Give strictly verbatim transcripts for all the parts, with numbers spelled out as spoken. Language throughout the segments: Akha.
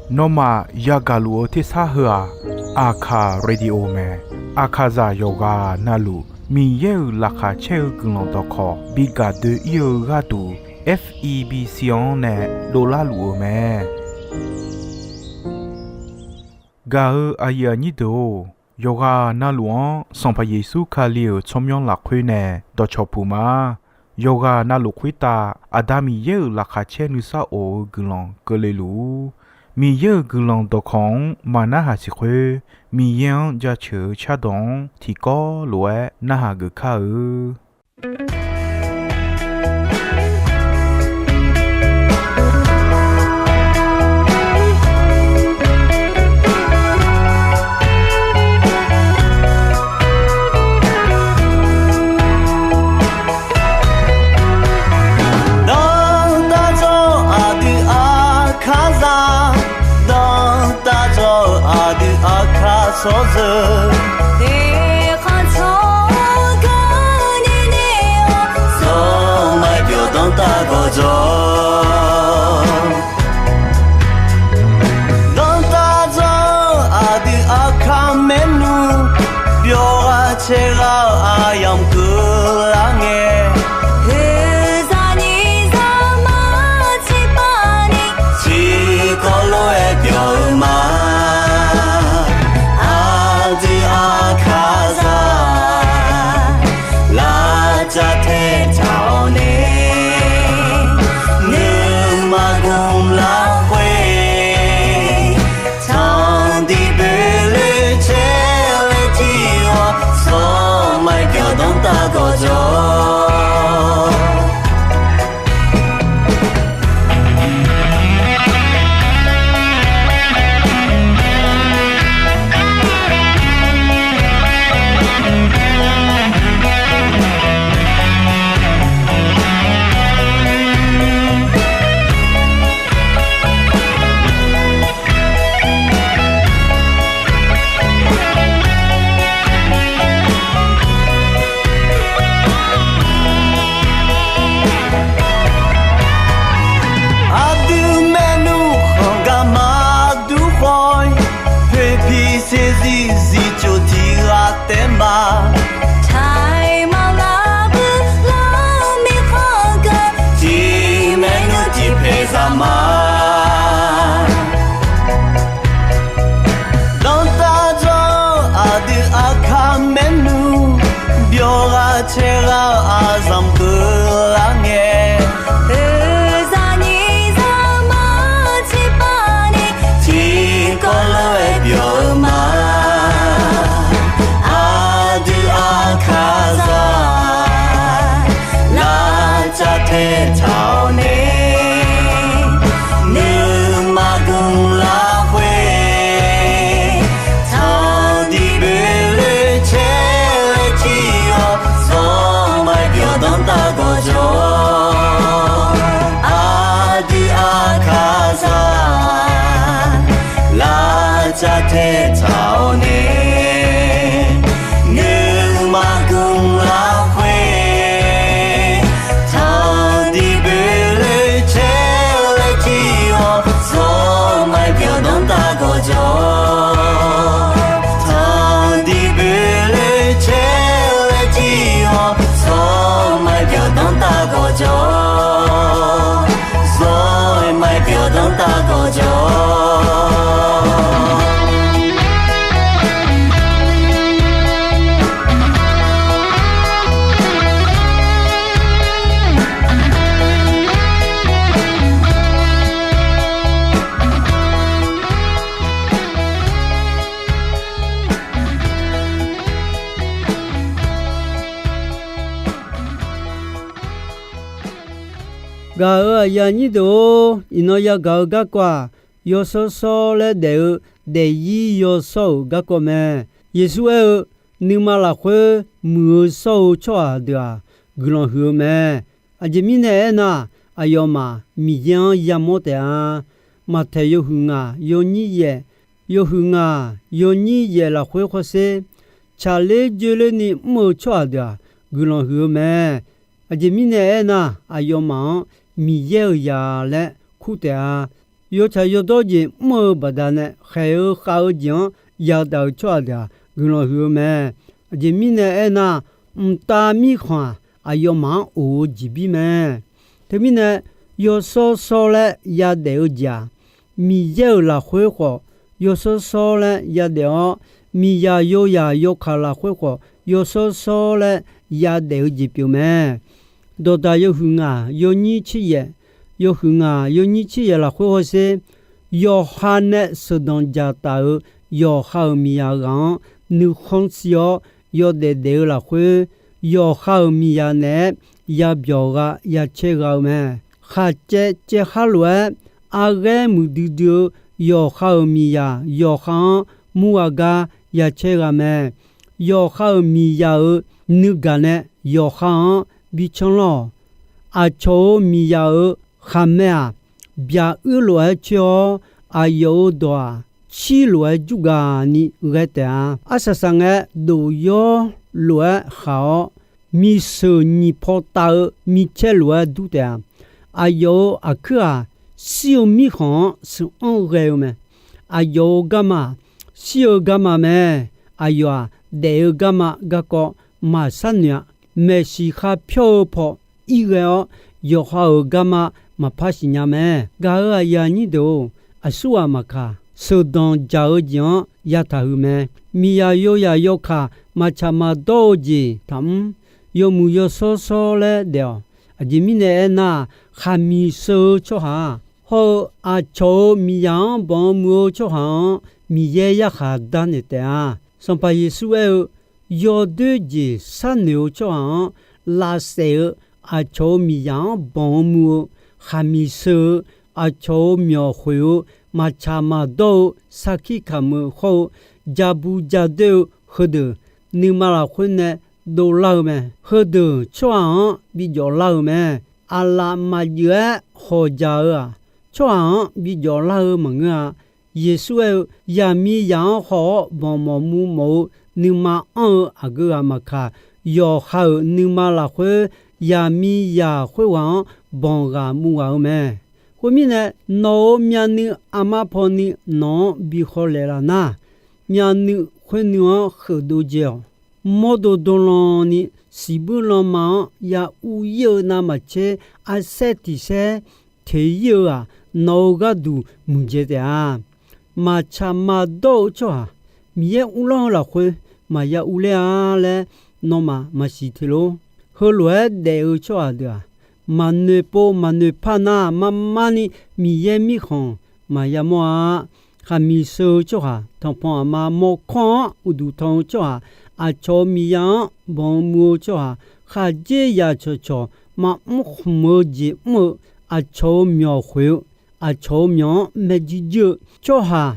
Nawmaf yagaq luf-eu tersar heu-aq, Aqkaq Radio mae. Aqkaqzaq yawqghaq navluf Miqyaer-euq laqkhaq caer-eu guiqlanq dawqkawq bi gaq doe-ir-eu gharduq, F E B C-anr nae dovlar luf-eu mae. Gaq-eu aqyuif aqnyir deuq-or, yawqghaq navluf-anr Sanqpaq Yeqsur Kali-euq tsawrmyanr lafkhoer nae dawqcawq puq ma. Yawqghaq navluf khoertav Aqda Miqyaer-euq laqkhaq caer nuisar of-eu guiqlanq keuvle luf-ur. Miqyaer-euq guiqlanq dawqkawq-anr maqnarhaq siq khoer, Miqyaer-anr jaceuq-eu cardawq-anr tiqkawv lof-aer narhaq geuf kar-eu. Dawqtawvluf aqdui Aqkaqzaq, dawqtawvluf aqdui Aqkaq tsawrjeuq, eqkhanq tsawrganr nini-awr, zawr maqbyawq danrtav gawqjawq. Dawqtawvluf aqdui Aqkaq maernmr, byawq ghaq caer ghaq-eu aqyamq keuvlar ngae, oeqzaq nyiq zaqmar tsiqpavni, tiqkawv lof-aer byawq-eu ma. Aqdui Aqkaqzaq, lavcav taetaq-awr nae, nuima gmq lafkhoer, tanqdiq boeqloe caer laer jir-awr, zawr maqbyawq danrtav gawqjawq. Aqdui maernmr khanq gar maqdur khawf-ir, poeqpiq saeqzir zifcof tiq ghaq taef ma. Taqmaq lavbuir lar mirkhanq geu, tiq maernmr tiq paeq zaq ma. Dawqtawvluf aqdui Aqkaq maernmr, byawq ghaq caer ghaq-eu aqzanq keuvlar ngae, oeqzaq nyiq zaqmar tsiqpavni, tiqkawv lof-aer byawq-eu ma. Aqdui Aqkaqzaq, lavcav taetaq-awr nae, nuima gmq lafkhoer, tanqdiq boeqloe caer laer jir-awr, zawr maqbyawq danrtav gawqjawq. Aqdui Aqkaqzaq, lavcav taetaq-awr nae, nuima gmq lafkhoer, tanqdiq boeqloe caer laer jir-awr, zawr maqbyawq danrtav gawqjawq. Tanqdiq boeqloe caer laer jir-awr, zawr maqbyawq danrtav gawqjawq. Zawr maqbyawq danrtav gawqjawq. Gaq-euq aqyuif aqnyir deuq-or, iqnan yagaq-eu garkawv-aq, yawshawr shawr laer daef-eu daefzir yawshawr-euq garkawv mae. Yeqsur aer-eu, nuima lafkhoer muiq-eu shawr-eu tsawrhaq deuq-aq, guiqlanq huiq-eu mae. Aqjeq mirnae aernar, aqyawfmaf Miqyaer-anr yamawr taef-a. Maqtaeq yawhuiq ngaq yawnyir yaef, yawhuiq ngaq yawnyir yaef lafkhoer hawsher, tsaqler joerlerni mr-eu tsawrhaq deuq-aq, guiqlanq huiq-eu mae. Aqjeq mirnae aernar, aqyawfmaf-anr Miqyaer-euq zaq laer kur taef-a. Yawtsaq yawdawr jeq mr-eu baqdanae khaeq-eu khav-eu jeq-anr yadaq-eu tsawrhaq deuq-aq guiqlanq huiq-eu mae. Aqjeq mirnae aernar, mqtav mirkhanq-aq, aqyawfmaf-anr of-eu jeqbir mae. Teumirnae, yawshawr shawr laer yadaef-eu jeq-aq, Miqyaer-euq lafkhoer khawf yawshawr shawr laer yadaef-awr, miqzaq yawzaq yawkaq lafkhoer khawf yawshawr shawr laer yadaef-eu jeq pyeuf mae. Dawqdaq yawhuiq ngaq yawnyir tser yaef, yawhuiq ngaq yawnyir tser yaef lafkhoer hawsher, yawqha nae sheuqdanq dzaqtaf-euq yawqha-euq miqzaq ghaq-anr nuikhanr shir-awr yawdaef daef-eu lafkhoer, yawqha-euq miqzaq naeq-aer yabyawq gha yacaer gha-eu mae. Khaqcaev caev khar lof-aer arghaer muiqdui dui-eu yawqha-euq miqzaq yawqha-anr murgha gar yacaer gha mae. Yawqha-euq miqzaq-euq nuigaq nae yawqha-anr bi canr lawr-awq. Aqcawq-euq miqzaq-euq khaqmae-aq, byaq uir lof-aer coer-awr, aqyawf-euq dawq-aq, cir lof-aer jurgaq ni ghae taef-a. Arsaq saqngae, dof yawr lof-aer khaq-awr, miqsheuq nyiq paw tav-eu micaer lof-aer dur taef-a. Aqyawf-euq aqkuir-aq, shir-eu mirkhanq-anr sheuq-anr ghae-eu mae. Aqyawf-euq garma-aq, shir-eu garma mae. Aqyawf-aq, daef-eu garma garkawv maqshar noeq-a. Maeqshi khar pyawr-eu paw irghae-awr, yawqha-euq garma maqpar siqnya mae. Gaq-euq aqyuif aqnyir deuq-or, aqsurghaq maqkaq, sheuqdanq dzaq-eu jeq-anr yataq huiq mae. Miqzaq yawzaq yawkaq maqtsaq maqdawr-eu jeq taqmr. Yawmuiq yawshawr shawr laer daef-awq. Aqjeq mirnae aernar, khaqmiq sheu-eu tsawrhaq-aq, hawr-eu aqcawq-euq miqzaq-anr banq-eu muiq-eu tsawrhaq-anr Miqyaer yarkhaq darnaeq taef-a. Sanqpaq Yeqsur aer-eu, yawdoer jeq sharnoeq-eu tsawrhaq-anr lavsaef-eu, aqcawq-euq miqzaq-anr banq-eu muiq-eu, khaqmiq sheu-eu, aqcawq-euq myawq khoeq-eu, maqtsaq maqdawr-eu, sarkir kamq-eu hawr-eu, jabu jadoer-eu heudeuq, nuima lafkhoer nae dovlar-eu mae. Heudeuq tsawrhaq-anr bi jawf lar-eu mae. Aqlaf maqjeuf-aer hawqjaq-eu-aq, tsawrhaq-anr bi jawf lar-eu maqngeur-a. Yeqsur aer-eu, yaqmiqzaq-anr haw-awr banq mawf muv mawf-eu nuima anr-eu aqgeu ghaq maqkaq, yawqha-euq nuima lafkhoer yaqmiqzaq khoerghaq-anr banq ghaq muv ghaq-eu mae. Khoermirnae, nawq-euq myavnuiv aqma pawni nawq-anr bi khawlaeq laf nar, myavnuiv khoernuiv-anr kheufdov dzae-awq. Mawrdo dawrlan ni siqbuir lanma-anr ya ur ir-eu navmaqtser, arsaer tiq saer teq ir-eu-aq, nawq-euq gharduq muiqdzae taef-a. Maqtsaq maqdawr-eu tsawrhaq, Miqyaer uvlanr-eu lafkhoer maqya urler-a laer nawmaf maqsiq te lor. Heulof-aer daef-eu tsawrhaq deuq-aq, maqnoeq pov maqnoeq par nar, mar mar ni Miqyaer mirkhanq maqya mawr-a. Khaqmiq sheu-eu tsawrhaq, tanqpanq aqma mawrkawr-anr uqduq tan-eu tsawrhaq, aqcawq-euq miqzaq-anr banq-eu muiq-eu tsawrhaq, khaqdzerzaq cawqcawq maqmr khmq-eu jeq mr-eu, aqcawq-euq myawq khoeq-eu, aqcawq-euq myawq-anr maerjuir juir-eu tsawrhaq,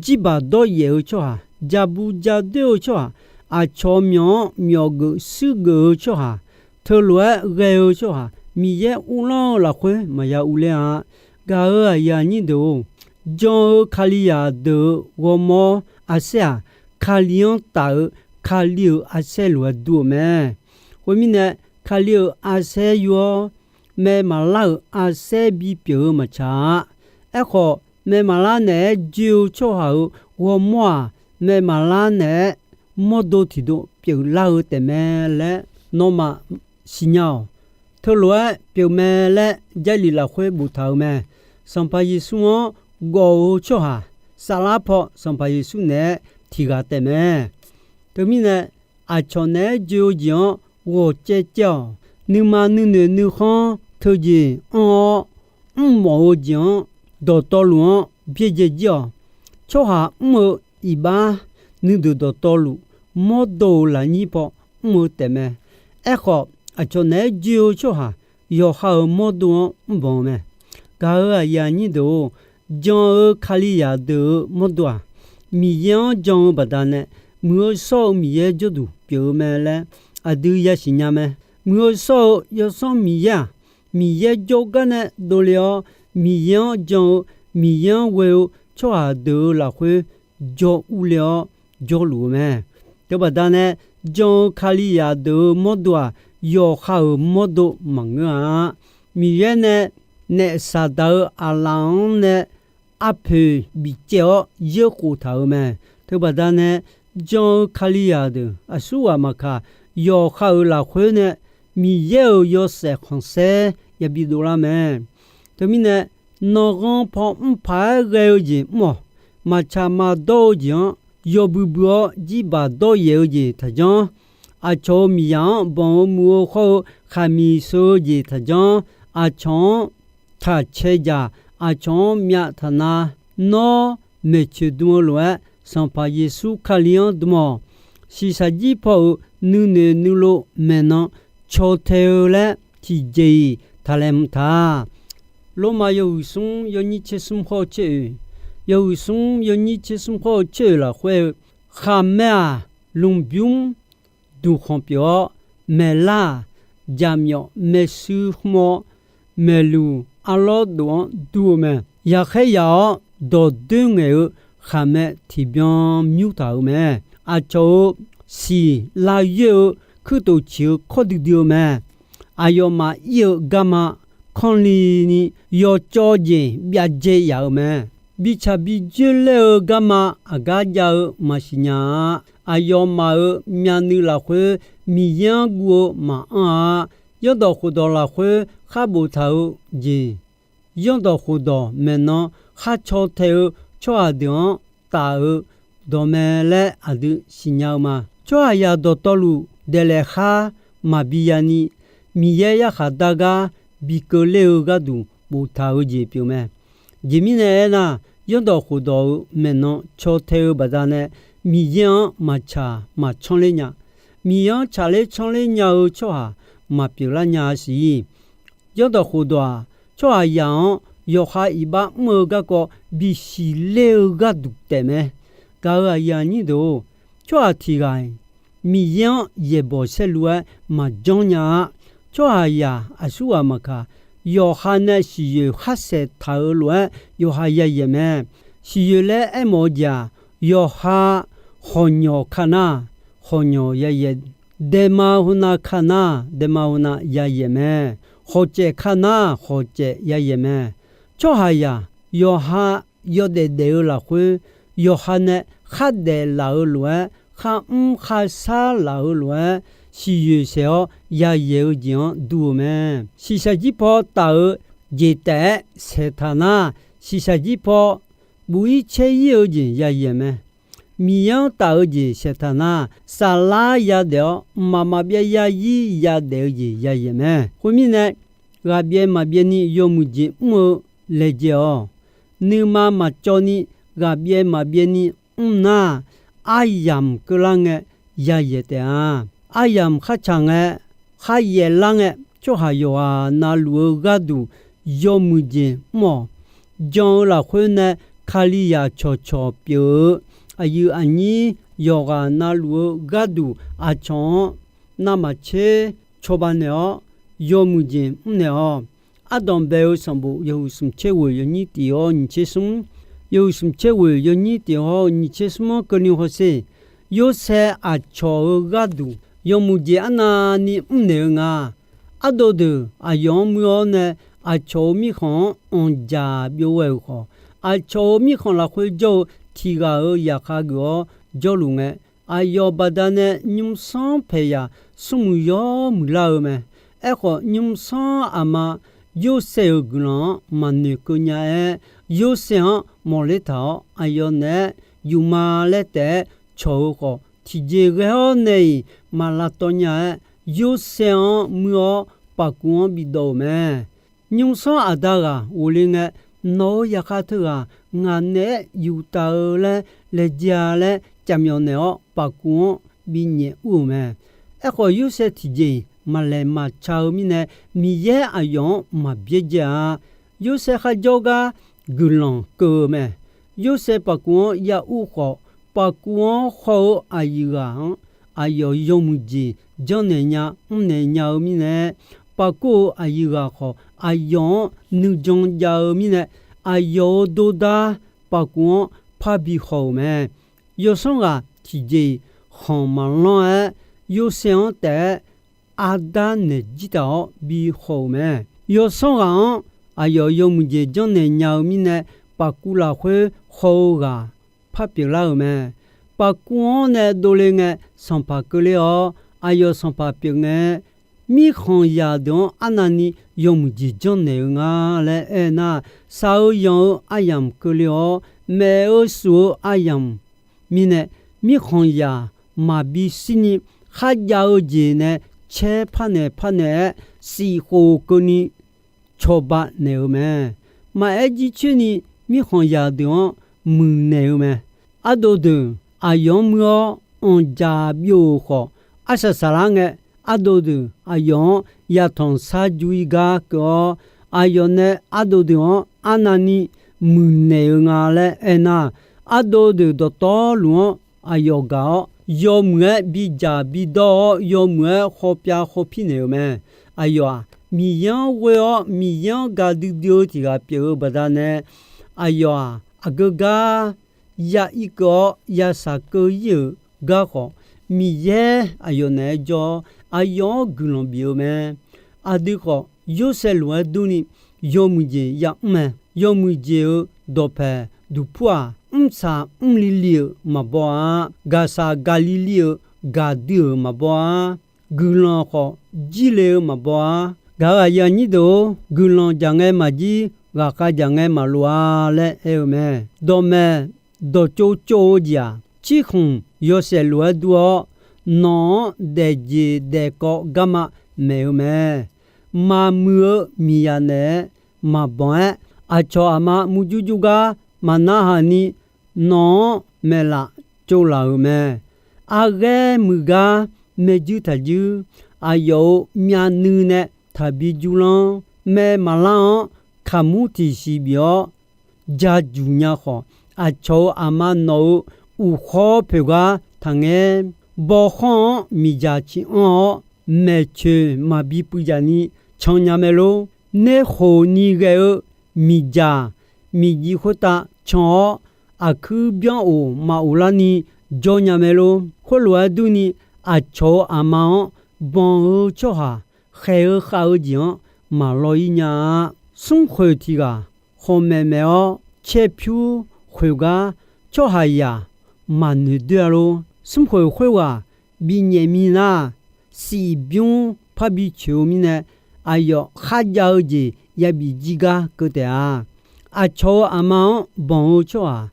jirbaq dawryaef-eu tsawrhaq, jabu jadoer-eu tsawrhaq, aqcawq-euq myawq-anr myawqgeuf shuirgeuf-eu tsawrhaq, teulof-aer ghae-eu tsawrhaq, Miqyaer uvlanr-eu lafkhoer maqya urler-a. Gaq-euq aqyuif aqnyir deuq-or, jan-eu Kalizaq deuq-euq ghawrmawr arsaer-aq, Kali-anr taf-eu Kali-euq arsaer lof-aer dur-eu mae. Khoermirnae, Kali-euq arsaer yur-awr, mae maqlar-euq arsaer bipyeuf-eu maqtsaq-a. Aerkhawf, mae maqlar naeq-aer joe-eu tsawrhaq-euq ghawrmawr-aq, mae maqlar naeq-aer mawrdo tiqdov pyeuflar-eu taefmae laer nawmaf siqnya-awq. Teulof-aer pyeufmae laer Jarlif lafkhoer boftaq-euq mae. Sanqpaq Yeqsur-anr gawf-eu tsawrhaq, saflar paw Sanqpaq Yeqsur naeq-aer tiqghaq taefmae. Teumirnae, aqcawq naeq-aer joe-eu jeq-anr ghawqcaev caev-awq. Nuima nuinoeq nuikhanr teujeq anr-awr, mrmawf-eu jeq-anr dawqtawvluf-anr byaerdzae jir-awq. Tsawrhaq mr-eu iqbax nuideuq dawqtawvluf, mawrdo-euq lafnyir paw mr-eu taefmae. Aerkhawf, aqcawq naeq-aer joe-eu tsawrhaq yawqha-euq mawrdo-anr mrbanq-eu mae. Gaq-euq aqyuif aqnyir deuq-or, jan-eu Kalizaq deuq-euq mawrdo-aq, Miqyaer-anr jan-eu baqdanae, muiq-eu shawr-eu Miqyaer jawrduq pyeuf-eu mae laer aqdui yasiq nya mae. Muiq-eu shawr-eu Yawsanr Miqyaer-aq, Miqyaer jawrgar nae dovle-awr, Miqyaer-anr jan-eu, Miqyaer-anr ghoe-eu tsawrhaq deuq-euq lafkhoer jawr urle-awr jawrluf-eu mae. Teubaqda nae, jan-eu Kalizaq deuq-euq mawrdo-aq, yawqha-euq mawrdo maqngeur-a. Miqyaer nae naef Saqdaq-euq aqlaf-anr nae arpoeq bifcaev-awr yeurkhof taq-euq mae. Teubaqda nae jan-eu Kalizaq deuq aqsurghaq maqkaq, yawqha-euq lafkhoer nae Miqyaer-euq yawshaef khanqsaer yabi dovlar mae. Teumirnae, nanrghanr paw mrpaq-aer ghae-eu jeq mr-awq. Maqtsaq maqdawr-eu jeq-anr yawbui bui-awr jirbaq dawryaef-eu jeq taqjanr. Aqcawq-euq miqzaq-anr banq-eu muiq-eu khawr-eu khaqmiq sheu-eu jeq taqjanr. Aqcawq-anr taq cae dzaq, aqcawq-anr myav taq na. Nawr maeqtsoeq dm-eu lof-aer, Sanqpaq Yeqsur Kali-anr dm-awq. Shiqshaq jir paw-euq nuinoeq nuilov maeqnan caw tae-eu laer tiqjeq-iq taq laeqhmq taq. Lormav yawhuiq smr yawnyir tser smr hawr-eu tser oeq, yawhuiq smr yawnyir tser smr hawr-eu tser oeq lafkhoer-eu, khaqmae-aq, lmqbymr duqkhanq pyeuf-awr, maeqlar-aq, jaqmyawf maershuir khmr-awr, maeqluq arlawr dof-anr dur-eu mae. Yaqkhaer yaq-awr dawqdoer ngaeq-eu khaqmae tiqbyan mymr taq-euq mae. Aqcawq-euq siq lavyoer-eu kuirtof ciq-eu kawr duidui-eu mae. Aqyawfmaf ir-eu garma kanrli ni yawcawv jeq byav dzae yaf-euq mae. Bitsaq bi dzoerler-eu garma aqgar jav-eu maqsiq nya-a. Aqyawfmaf-euq myavnuiv lafkhoer Miqyaer-anr guv-eu maqanr-a. Zanrdawq khofdawq lafkhoer khar boftaq-eu jeq, zanrdawq khofdawq maeqnan khar caw tae-eu tsawrhaq deuq-anr taf-eu dawq mae laer aqdui siqnya-eu ma. Tsawrhaqzaq dawqtawvluf daeflaef khar maqbi yani, Miqyaer yarkhaq dar gar bi keuvler-eu gharduq boftaq-eu jeq pyeuf mae. Aqjeq mirnae aernar, zanrdawq khofdawq-euq maeqnan caw tae-eu baqdanae Miqyaer-anr maqtsaq maqcanr ler nya. Miqyaer-anr tsaqler canr ler nya-eu tsawrhaq maqpyeuf lar nya-a siq. Zanrdawq khofdawq-aq, tsawrhaqzaq-anr yawqha iqbax mr-eu garkawv bisiq ler-eu gharduq taef mae. Gaq-euq aqyuif aqnyir deuq-or, tsawrhaq tiq ghaq-iq Miqyaer-anr yaeqbawq saerlu-aer maqjanr nya-a. Tsawrhaqzaq aqsurghaq maqkaq, yawqha nae siqyoeq khar saeq taq-euq lof-aer yawqha yayaeq mae. Siqyoeq laer aermawf-eu jeq-aq, yawqha khawqnyawq ka nar, khawqnyawq yayaeq, daema heunav ka nar, daema heunav yayaeq mae. Khawqcaef ka nar, khawqcaef yayaeq mae. Tsawrhaqzaq yawqha yawdaef daef-eu lafkhoer, yawqha nae khardaef laf-eu lof-aer, kharmr kharshar laf-eu lof-aer, siqyoeq saeq-awr yayaeq-eu jeq-anr dur-eu mae. Shiqshaq jir paw taf-eu jeq taef-aer saeqtaq nar, shiqshaq jir paw buq-ir caer-ir-eu jeq yayaeq mae. Miqyaer-anr taf-eu jeq saeqtaq nar, saflar yadaef-awr mqmaq maqbyav yarzir yadaef-eu jeq yayaeq mae. Khoermirnae, ghaqbyaev maqbyaev ni yawmuiq jeq mr-eu laejae-awq. Nuima maqcawv ni ghaqbyaev maqbyaev ni mr nar, aryamq keuvlar ngae yayaeq taef-a. Aryamq khartsaq ngae, kharyaef lar ngae, tsawrhaq yawqghaq navluf-eu gharduq yawmuiq jeq mr-awq. Jan-eu lafkhoer nae Kalizaq cawqcawq pyeuf-eu aqyuif aqnyir yawqghaq navluf-eu gharduq aqcawq-anr navmaqtser cawba naeq-awr, yawmuiq jeq mrnaeq-awq. Ardanq bae-eu sanqbof yawhuiq smq tser ghoeq yawnyir tiq hawr nyiq tser smr, yawhuiq smq tser ghoeq yawnyir tiq hawr nyiq tser smr-anr keuvni hawsher. Yorsaev aqcawq-eu gharduq yawmuiq jeq arnavni mrnaeq-eu nga. Ardov deuq aqyawf-anr muir-awr nae, aqcawq-euq mirkhanq-anr anqdzaq byov ghae-euq khawf, aqcawq-euq mirkhanq lafkhoer jawr-eu tiq ghaq-euq zaqkhav geuf-awr jawrluf ngae, aqyawf baqdanae nymrsanr paeqyaq smrmuiq yawr muiqlar-eu mae. Aerkhawf, nymrsanr aqma Yorsaev-euq guiqlanq-anr maqnoeqkeuv nya-aer, Yorsaev-anr mawqler taq-awr aqyawf naeq-aer yufma laer taef-aer cawq-eu khawf, tiqjeq ghae-awr nae-iq maq lavtawv nya-aer, Yorsaev-anr muir-awr paqkuv-anr bidawv-euq mae. Nymrsanr aqda ghaq ghofle ngae, nawq-euq zaqkhav teughaq ngaq naeq-aer yuf taf-eu laer laejae-a laer cafmyawf naeq-awr paqkuv-anr binyaef ur-euq mae. Aerkhawf, Yorsaev tiqjeq-iq maqlaeq maqca-eu mirnae, Miqyaer aqyawf-anr maqbyaer jae-a. Yorsaev kharjawr gar guiqlanq keuv-eu mae. Yorsaev paqkuv-anr ya ur khawf, paqkuv-anr haw-eu aqyuif ghaq-anr aqyawf yawmuiq jeq janrnaeq nya mrnaeq nya-eu mirnae, paqkuv-eu aqyuif ghaq khawf aqyawf-anr nuijan jav-eu mirnae, aqyawf-euq dordar paqkuv-anr parbi haw-euq mae. Yawsanr ghaq tiqjeq-iq khanq maqlanr-aer, Yorsaev-anr taef-aer arda naeq jir taf-awr bi haw-euq mae. Yawsanr ghaq-anr aqyawf yawmuiq jeq janrnaeq nya-eu mirnae, paqkuv lafkhoer haw-eu ghaq par pyeuflar-euq mae. Paqkuv-anr nae dovle ngae, sanqpaq keuvler-awr, aqyawf sanqpaq pyeuf ngae, mirkhanqzaq deuq-anr arnavni yawmuiq jeq janrnaeq-eu nga laer aernar, shaq-eu yanq-eu aryamq keuvle-awr, maef-eu suf-eu aryamq mirnae, mirkhanqzaq maqbi shirni kharjav-eu jeq nae caer parnaeq parnaeq-aer, shif khof keuvni cawba naeq-eu mae. Maqaer jircoer ni mirkhanqzaq deuq-anr muiqnaeq-eu mae. Ardov deuq aqyawf-anr muir-awr anqdzaq byov-euq khawf, arsaq saqlar ngae, ardov deuq aqyawf-anr yatanq shar ju-ir gar keuv-awr, aqyawf nae ardov deuq-anr arnavni muiqnaeq-eu nga laer aernar, ardov deuq dawqtawvluf-anr aqyawf gaq-awr, yawmuiq-aer bidzaq bidawr-awr, yawmuiq-aer khawpyav khawpir naeq-euq mae. Aqyawf-aq, Miqyaer-anr ghoe-awr Miqyaer-anr ga duidui-eu tiq ghaq pyeuf-eu baqdanae, aqyawf-aq, aqgeu gar ya irkeuv-awr ya shaq keuv ir-euq gar khawf, Miqyaer aqyawf naeq-aer jawr-awr, aqyawf-anr guiqlanq bif-eu mae. Aqdui khawf, Yorsaev lof-aer durni yawmuiq jeq yamr mae. Yawmuiq jeq-euq dawqpaeq duqpur-aq, mrsaq mrli li-euq maqbaw-a. Gaqsaq gaqli li-euq gaqdui-euq maqbaw-a. Guiqlanq khawf, jirle-eu maqbaw-a. Gaq-euq aqyuif aqnyir deuq-or, guiqlanq jaq ngae maqjir, ghaqkhav jaq ngae maqloq-a laer aer-eu mae. Dawqmaeq dawqtsov tsov-eu jeq-aq, cirkhmq yawshaef lof-aer dur-awr, nawq-anr daefjeq daefkawv garma maeq-eu mae. Maqmuiq-eu miqzaq naeq-aer maqbanq-aer, aqcawq aqma murjur jur gar maqnarhaq ni, nawq-anr maeqlaf tsovlaf-euq mae. Arghaer muiq gar maerjuir taqjuir, aqyawf-euq myavnuiv nae taqbi jurlanr. Mae maqlar-anr kaqmur tiqsiq bif-awr, ja juq nya khawf, aqcawq-euq aqma nawq-euq uqkhawr poeq gar taqngaer. Bawkhanr-anr miqdzaq ciq anr-awr, maeqcoeq maqbi puivdzaq ni can nya mae lor. Nerkhof ni ghae-eu miqdzaq miqjiv khoertav can-awr, aqkuir byanr of maq of larni jawr nya mae lor. Khoerlof-aer durni, aqcawq-euq aqma-anr banq-eu tsawrhaq khaeq-eu khav-eu jeq-anr maqlaw ir nya-a. Smrkhoeq tiq ghaq khawqmaeq maeq-awr caerpyur khoeq gar tsawrhaqzaq maqnoeq doer-a lor. Smrkhoeq khoerghaq binyaef mir nar, shif bymr parbi coeq-eu mirnae, aqyawf kharjav-eu jeq yabif jir gar keuv taef-a. Aqcawq-euq aqma-anr banq-eu tsawrhaq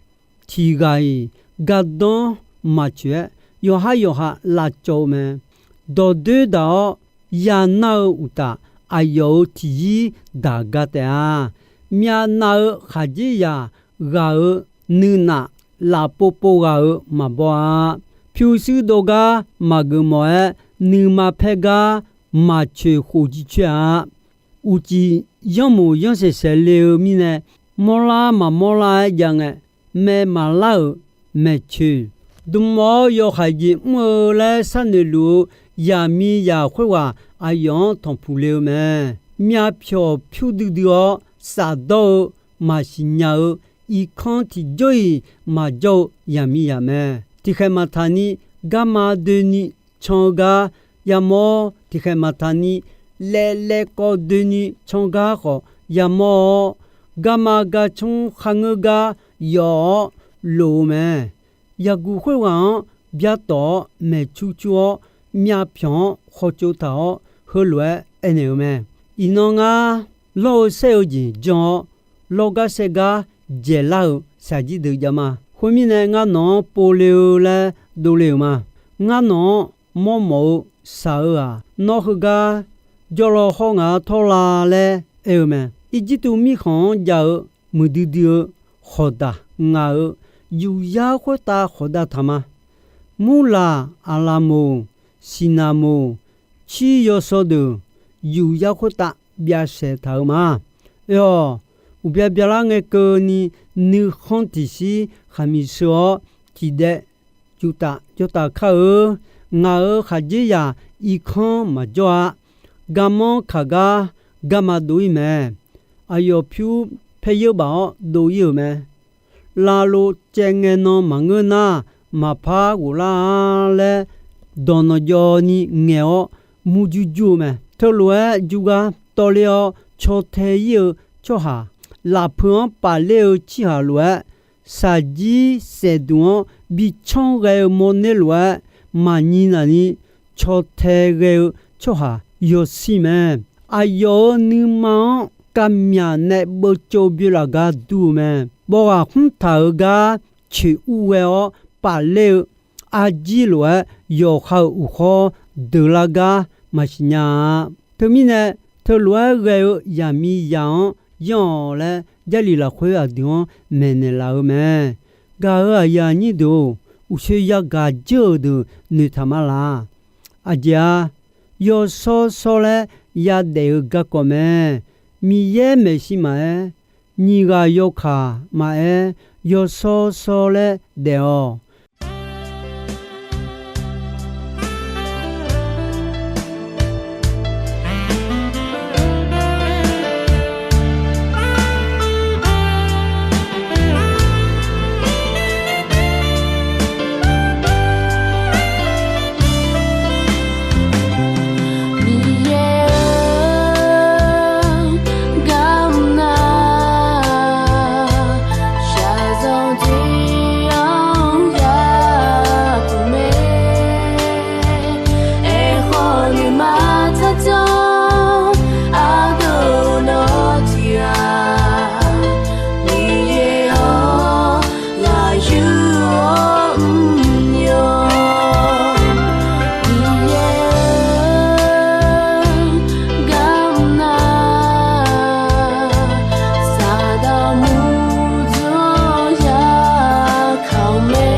tiq ghaq-iq gardanr maqcoeq-aer, yawqhar yawqha lavcawv-eu mae. Dawqdoer daq-awr yanar-eu uqtaf, aqyawf-euq tiqyir daq ga taef-a. Myavnav-eu khaqdzerzaq ghaq-euq nuinaf lafpov pov ghaq-euq maqbaw-a. Pyurshuir dov gar maqgeuf mawf-aer, nuima paer gar maqcoeq khof jircoer-a. Uqcif yanrmoq yanrsaeq saeq le-eu mirnae, mawrlar maqmawr lar-aer jav ngae, mae maqlar-euq maeqcoeq dm-awr yawhaiq jeq mr-eu laer sharnoeq luf-eu yaqmiqzaq khoerghaq aqyawf-anr tanqpuq le-eu mae. Myavpyawq pyur duidui-awr, safdawr-eu maqsiq nya-eu irkanr tiqjawr-iq maqjawr-eu yaqmiqzaq mae. Tiqkhaeq maqtaq ni garma doeni can-eu gar yamawr, tiqkhaeq maqtaq ni laevlaev kawv doeni can gar khawf yamawr-awr, garma garcanr kharngeur gar yawf-awr lof-eu mae. Yaqguq khoerghaq-anr byatawq-awr maeqcur cur-awr, myavpyawq-anr khawtsov taq-awr heulof-aer aernaeq-eu mae. Iqnan ngar lawr-eu saer-eu jeq jan-awr, lawr gar saer gar dzaeqlar-euq shaqjir deuq jav ma. Khoermirnae, ngar nawq-anr povle-eu laer dovle-euq ma. Ngar nawq-anr mawrmawf-eu shaq-eu-aq, nawr heugar jawrlaw hawr ngaq-anr tawrla laer aer-eu mae. Irjirtuv mirkhanq-anr jav-eu muiqdui dui-eu khawqdaq ngaq-euq yufyar khoertav khawqdav taq ma. Murlaq, aqlaqmoq, siqnaqmoq, cir yawsaw deuq yufyar khoertav byavshaeq taq-eu ma. Oe-awq, uqbya byalar ngae keuvni nuikhanr tiqshir khaqmiq sheu-awr tiqdaev juftaf jawrtaf kar-eu. Ngaq-euq khaqdzerzaq irkanr maqjawr-a. Garmanr kaq gar garma dov-ir mae. Aqyawf pyur paer yeur baf-awr dov-ir-euq mae. Lavlov caev ngae nan maqngeur nar, maqpar ghoflar-a laer dawq nanqjawv ni ngaeq-awr murjur jur-eu mae. Teulof-aer jur gar tawvler-awr caw tae-ir-eu tsawrhaq, lafpeu-anr pafler-eu tsirhaq lof-aer, shaqjir saefduq-anr bi canr ghae-eu mawrner lof-aer, maqnyi naqni caw tae ghae-eu tsawrhaq yawshir mae. Aqyawf-euq nuima-anr kavmyaq nae beuvtsov byoelaf gar dur-eu mae. Bawq ghaq khmr taq-euq gar coeq ur ghae-awr pafler-eu arjir lof-aer, yawqha-euq uqkhawr deuq lar gar maqsiq nya-a. Teumirnae, teulof-aer ghae-eu zaqmiqzaq-anr yanr-awq laer, Jarlif lafkhoer aqdui-anr maeqnaeq laf-eu mae. Gaq-euq aqyuif aqnyir deuq-or, uqshoe yagaq dzeur-euq deuq noeqtaq ma laq. Aqjeq-a, yawshawr shawr laer yadaef-eu garkawv mae. Miqyaer maeqshi maqaer, nyiq ghaq yawkaq maqaer, yawshawr shawr laer daef-awq. Miqyaer-or, garmr nar, shaqzanq tiq-anr yapuq mae. Aerkhawf nuima tsardzanr ardov nawr tiq ghaq, Miqyaer-or, ghaq yur-awr mr yawq. Miqyaer-or, garmr nar, Saqdaq murdzaq-anr yakaq-euq mae.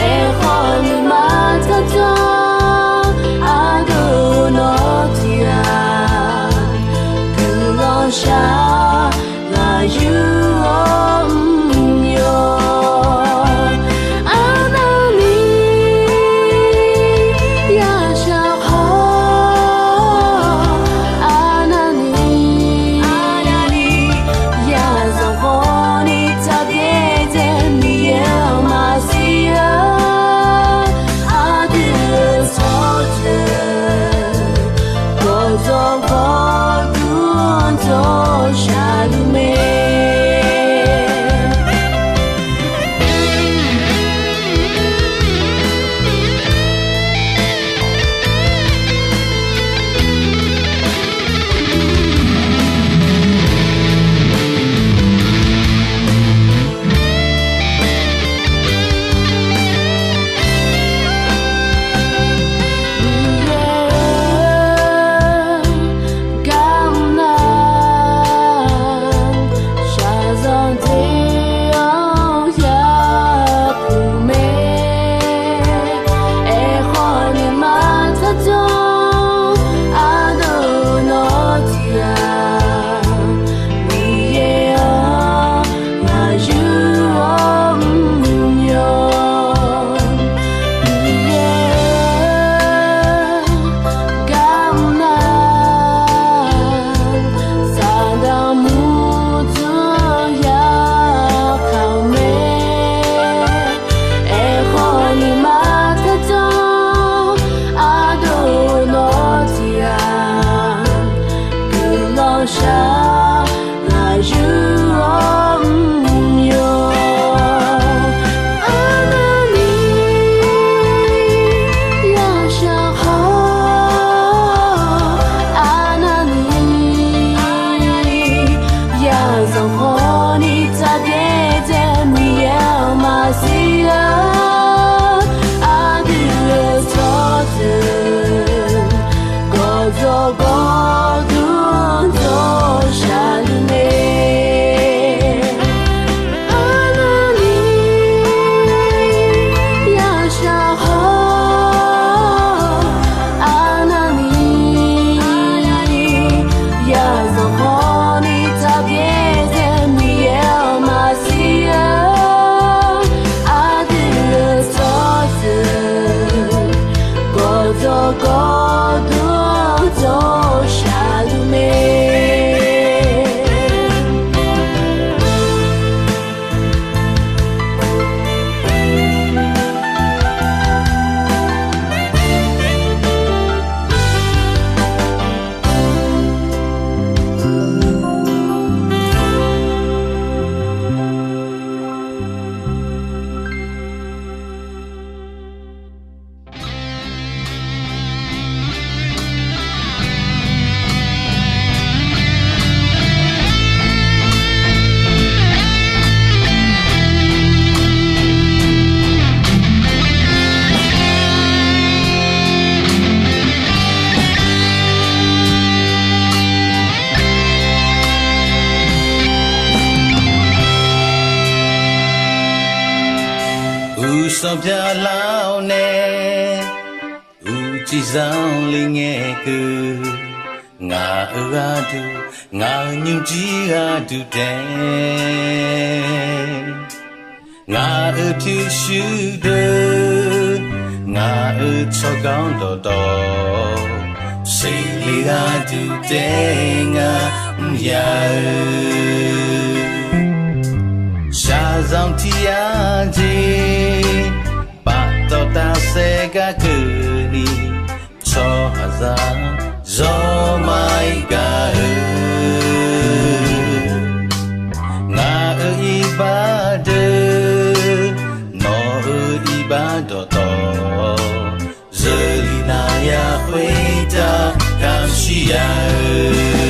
Aerkhawf nuima tsardzanr ardov nawr tiq ghaq, guiqlanq shaq ghaq yur-awr mr yawq. Arnavni yashaq khawf, arnavni yazanq khawfni tsaq pyaer dzae, Miqyaer-anr maqsiq-a. Aqdui-euq tsawrjeuq gawqjawq gawqdur-anr jawr shaqluf mae. Miqyaer-or, garmr nar, shaqzanq tiq-anr yapuq mae. Aerkhawf nuima tsardzanr ardov nawr tiq ghaq, Miqyaer-or, ghaq yur-awr mr yawq. Miqyaer-or, garmr nar, Saqdaq murdzaq-anr yakaq-euq mae. Aerkhawf nuima tsardzanr ardov nawr tiq ghaq, guiqlanq shaq ghaq yur-awr mr yawq. Arnavni yashaq khawf, arnavni yazanq khawfni tsaq pyaer dzae, Miqyaer-anr maqsiq-a. Aqdui-euq tsawrjeuq gawqjawq gawqdur-anr jawr shaqluf mae. Arnavni yashaq khawf, arnavni yazanq khawfni tsaq pyaer dzae, Sanqpaq Lar-awr nae, uqcif zanqler ngae keuv, ngaq-euq gharduq, ngaq-euq nymrjir gharduq taef, ngaq-euq pyurshuir deuq, ngaq-euq tsawrganr dawqtawv, seqle gharduq taef ngar mr ya-eu. Shaqzanq tiq yar jeq, paftawf tafsaef gar keuvni, tsawrhaqzaq zawr maqir gaq-eu. Ngaq-euq iqbax deuq, nawq-euq iqbax dawqtawv, zeurlif navya khoertav kamq shir ya-eu.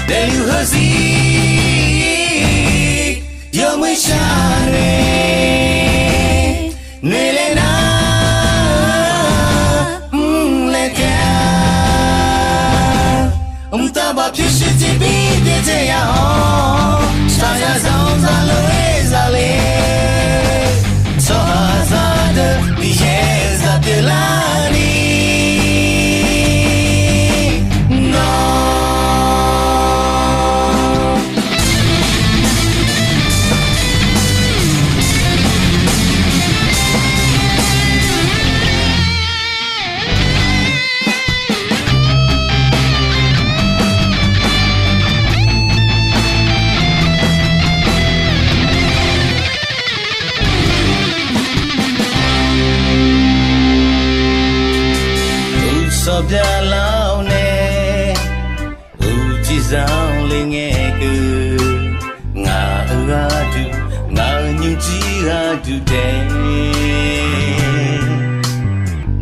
Daefluf heuzir yawmuiq shar nae, noeqlaer nar mrlaer taef-a. Mqtav baf pyurshuir tiqbir byaerdzae ya-awr, shaqzanq zaqlof-aer zale, tsawrhaqzaq deuq Miqyaer zaq pyeuflarni nawr Uqsanq byaqlar-awr nae, uqcif zanqler ngae keuv, ngaq-euq gharduq, ngaq-euq nymrjir gharduq taef,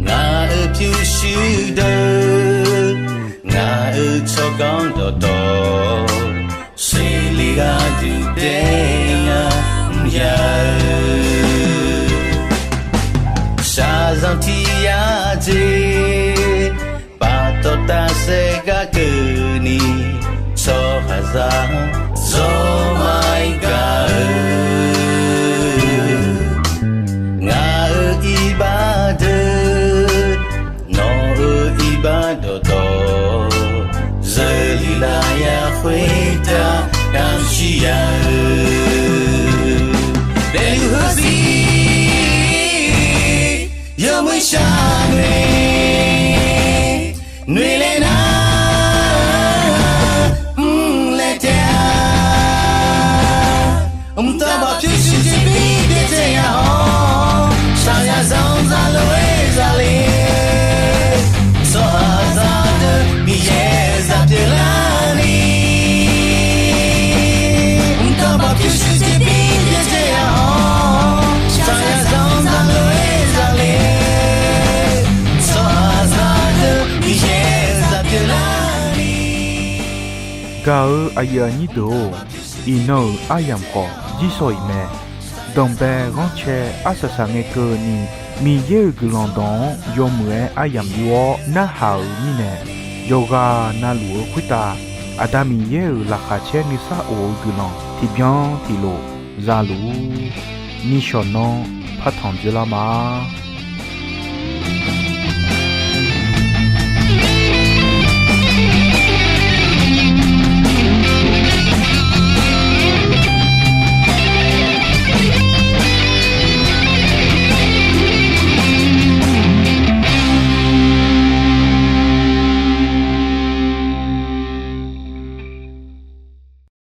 ngaq-euq pyurshuir deuq, ngaq-euq tsawrganr dawqtawv, seqle gharduq taef ngar mr ya-eu. Shaqzanq tiq yar jeq, paftawf tafsaef gar keuvni, tsawrhaqzaq zawr maqir gaq-eu. Ngaq-euq iqbax deuq, nawq-euq iqbax dawqtawv, zeurlif lafyaq khoertav kamq shir ya-eu. Daefluf heuzir yawmuiq shar nae, noeqlaer nar mrlaer taef-a. Mqtav baf pyurshuir tiqbir byaerdzae ya-awr, shaqzanq zaqlof-aer zale, tsawrhaqzaq deuq Miqyaer zaq pyeuflarni mqtav baf pyurshuir tiqbir byaerdzae ya-awr, shaqzanq zaqlof-aer zale, tsawrhaqzaq deuq Miqyaer zaq pyeuflarni. Gaq-eu aqyuif aqnyir deuq-or, iqnan-euq aryamq khawf jirshaw-iq mae. Danqbae ghanrcae arsaq saq ngae keuvni, Miqyaer-euq guiqlanq dawq-anr yawmuiq-aer aryamq yur-awr narhaq-euq mirnae, yawqghaq navluf-eu khoertav Aqda Miqyaer-euq laqkhaq caer nuisar of-eu guiqlanq tiqbyan tiqlof zaluf-ur. Nishawq nanr partanq dzoerlar ma.